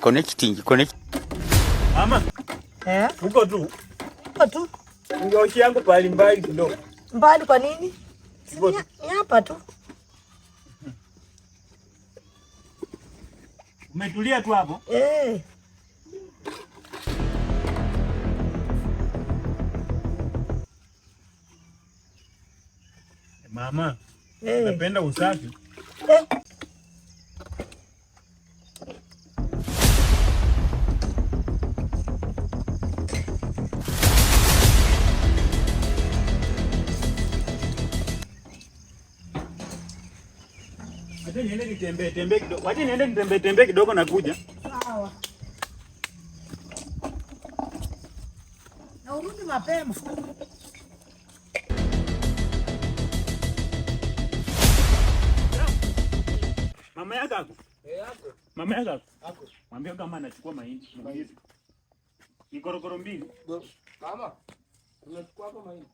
Connecting, connect. Mama, Eh? uko tu. Uko tu. Ngoshi yangu pali mbali kidogo. Mbali kwa nini? Si Uko ni tu. ni hapa tu. Umetulia tu hapo? Eh. Mama, Eh. napenda usafi. Eh. Wacha niende nitembee tembee kidogo. Wacha niende nitembee tembee kidogo nakuja. Sawa. Na urudi mapema. Mama yako ako? Eh, yako. Mama yako ako? Ako. Mwambie kama anachukua mahindi. Mahindi. Ni gorogoro mbili. Mama, unachukua hapo mahindi?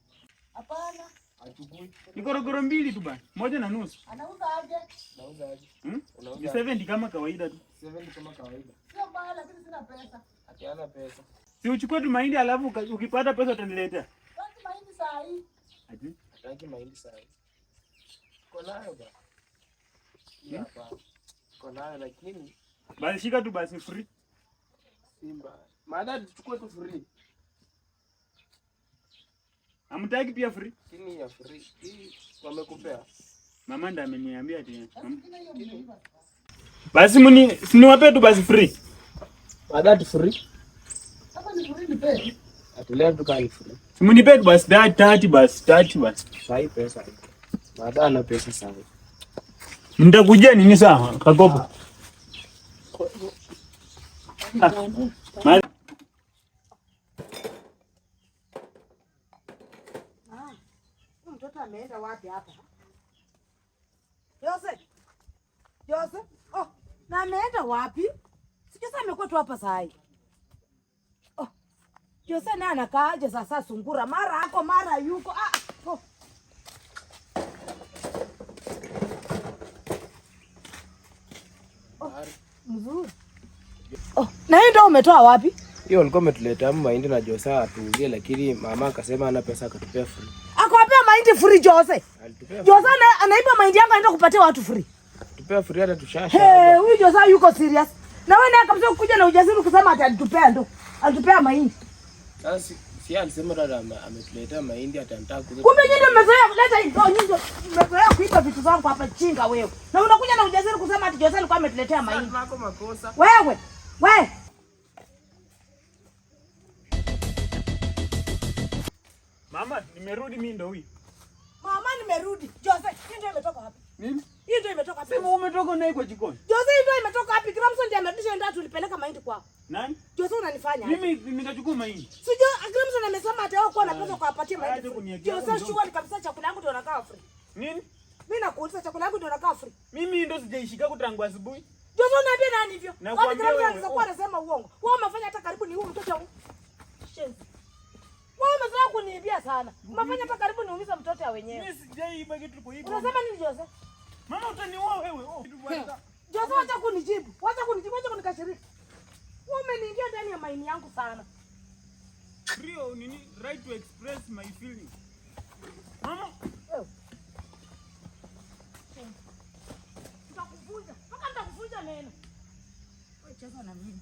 Hapana. Achukui. Ni gorogoro mbili tu bana. 1.5. Anauza aje? Nauza aje? Hmm? Unauza Ni aje? 70 kama kawaida tu. 70 kama kawaida. Sio mbaya lakini sina pesa. Atiana pesa. Si uchukue tu mahindi alafu ukipata pesa utaniletea. Sasa mahindi saa hii. Ati? Hataki mahindi saa hii. Uko nayo ba? Hii hapa. Uko nayo lakini Basi shika tu basi free. Simba. Maana tuchukue tu free. Hamtaki pia free. Chini ya free. Hii wamekupea. Mama ndiye ameniambia ati. Lakini hiyo mnaiba. Basi mni siniwape tu basi free. Maana tu free. Hapa ni kurudi pe. Atulea tu kali free. Si mnipe tu basi 30 basi 30 basi. Sahi pesa iko. Maana ana pesa sahi. Mtakujia nini sawa? Kakopo. Ma- Ah. Huyu mtoto ameenda wapi hapa? Jose. Jose. Oh, na ameenda wapi? Si Jose amekuwa tu hapa saa hii. Oh. Jose naye anakaaje sasa sungura? Mara ako mara yuko. Ah. Oh. Oh, mzuri. Oh, na hii ndio umetoa wapi? Hiyo walikuwa wametuletea mahindi na Jose atuuzie, lakini mama akasema ana pesa akatupea free. Akwapea mahindi free Jose. Alitupea Jose anaiba mahindi yangu anaenda kupatia watu free. tupea free hata tushasha. Hey, huyu Jose yuko serious. Na wewe naye kabisa kuja na ujasiri kusema ati alitupea ndo. Alitupea mahindi. Sasa si alisema dada ametuletea mahindi atanitaka kuuza. Kumbe nyinyi ndio mmezoea kuleta hizo, nyinyi ndio mmezoea kuiba vitu zangu hapa chinga wewe. Na unakuja na ujasiri kusema ati Jose alikuwa ametuletea mahindi. Tunako makosa. Wewe, wewe. Mama, nimerudi mimi ndo huyu. Mama nimerudi. Jose, hii ndio imetoka wapi? Nini? Hii ndio imetoka wapi? Sema umetoka naye kwa jikoni. Jose, hii ndio imetoka wapi? Gramson ndiye amerudisha ndio tulipeleka mahindi kwao. Nani? Jose unanifanya. aje? Mimi nikachukua mahindi. Si Jo Gramson amesema ati hakuwa na pesa kuwapatia Aje mahindi. kuniekea Jose mdomo. sure kabisa chakula yangu ndio nakaa free. Nini? Mimi nakuuliza chakula yangu ndio nakaa free. Mimi ndo sijaishika tangu asubuhi. Jose unaambia nani hivyo? Na Kwani kuambia Gramson wewe, anaweza kuwa anasema uongo? Wewe umefanya hata karibu ni huyu mtoto wangu. Shenzi. Wewe umezoea kuniibia sana. Umefanya hata karibu niumize mtoto ya wenyewe. Mimi sijaiba kitu kwa hivyo. Unasema nini Jose? Mama utaniua wewe. Oh. Jose wacha kunijibu. Wacha kunijibu, wacha kunikasirika. Wewe umeniingia ndani ya maini yangu sana. Free nini? Right to express my feeling. Mama, Wewe. Nitakuvunja. Mpaka nitakuvunja meno. Wewe cheza na mimi.